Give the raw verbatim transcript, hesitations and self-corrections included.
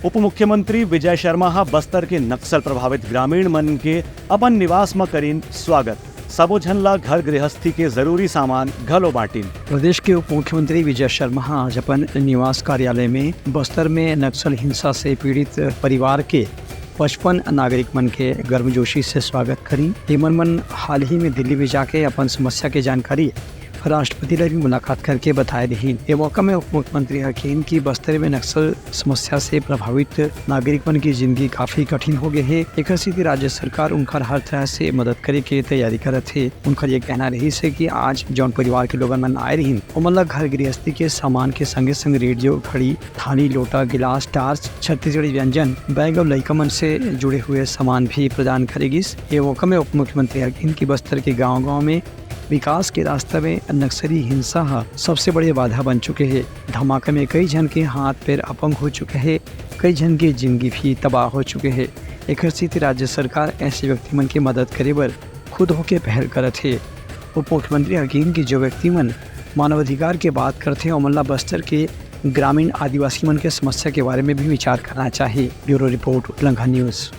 उप मुख्यमंत्री विजय शर्मा ह बस्तर के नक्सल प्रभावित ग्रामीण मन के अपन निवास म करिन स्वागत। सबो झन ला घर गृहस्थी के जरूरी सामान घलो बांटिन। प्रदेश के उप मुख्यमंत्री विजय शर्मा ह आज अपन निवास कार्यालय में बस्तर में नक्सल हिंसा से पीड़ित परिवार के पचपन नागरिक मन के गर्मजोशी से स्वागत करिन। एमन मन हाल ही में दिल्ली में जाके अपन समस्या के जानकारी राष्ट्रपति ला भी मुलाकात करके बताए रिहीन। ए मौका में उप मुख्यमंत्री ह कहिन कि बस्तर में नक्सल समस्या से प्रभावित नागरिक मन की जिंदगी काफी कठिन हो गए हे। एकर सेती राज्य सरकार उनकर हर तरह से मदद करे के तैयारी करत हे। उनकर ये कहना रहिस हे कि आज जौन परिवार के लोगन मन आए रहिन, ओमन ला घर गृहस्थी के सामान के संगे संग रेडियो, घड़ी, थाली, लोटा, गिलास, टार्च, छत्तीसगढ़ी व्यंजन, बैग और लइका मन से जुड़े हुए सामान भी प्रदान करे गिस। ये मौका में उप मुख्यमंत्री ह कहिन कि बस्तर के गांव-गांव में विकास के रास्ता में नक्सली हिंसा ह सबसे बड़े बाधा बन चुके हे। धमाका में कई झन के हाथ पैर अपंग हो चुके हे, कई झन के जिंदगी भी तबाह हो चुके हे। एकर सेती राज्य सरकार ऐसे व्यक्ति मन के मदद करे बर खुद होके पहल करत हे। उप मुख्यमंत्री ह कहिन कि जो व्यक्ति मन मानवाधिकार के बात करथे, ओमन ला बस्तर के ग्रामीण आदिवासी मन के समस्या के बारे में भी विचार करना चाहिए। Bureau report, Ulangha news.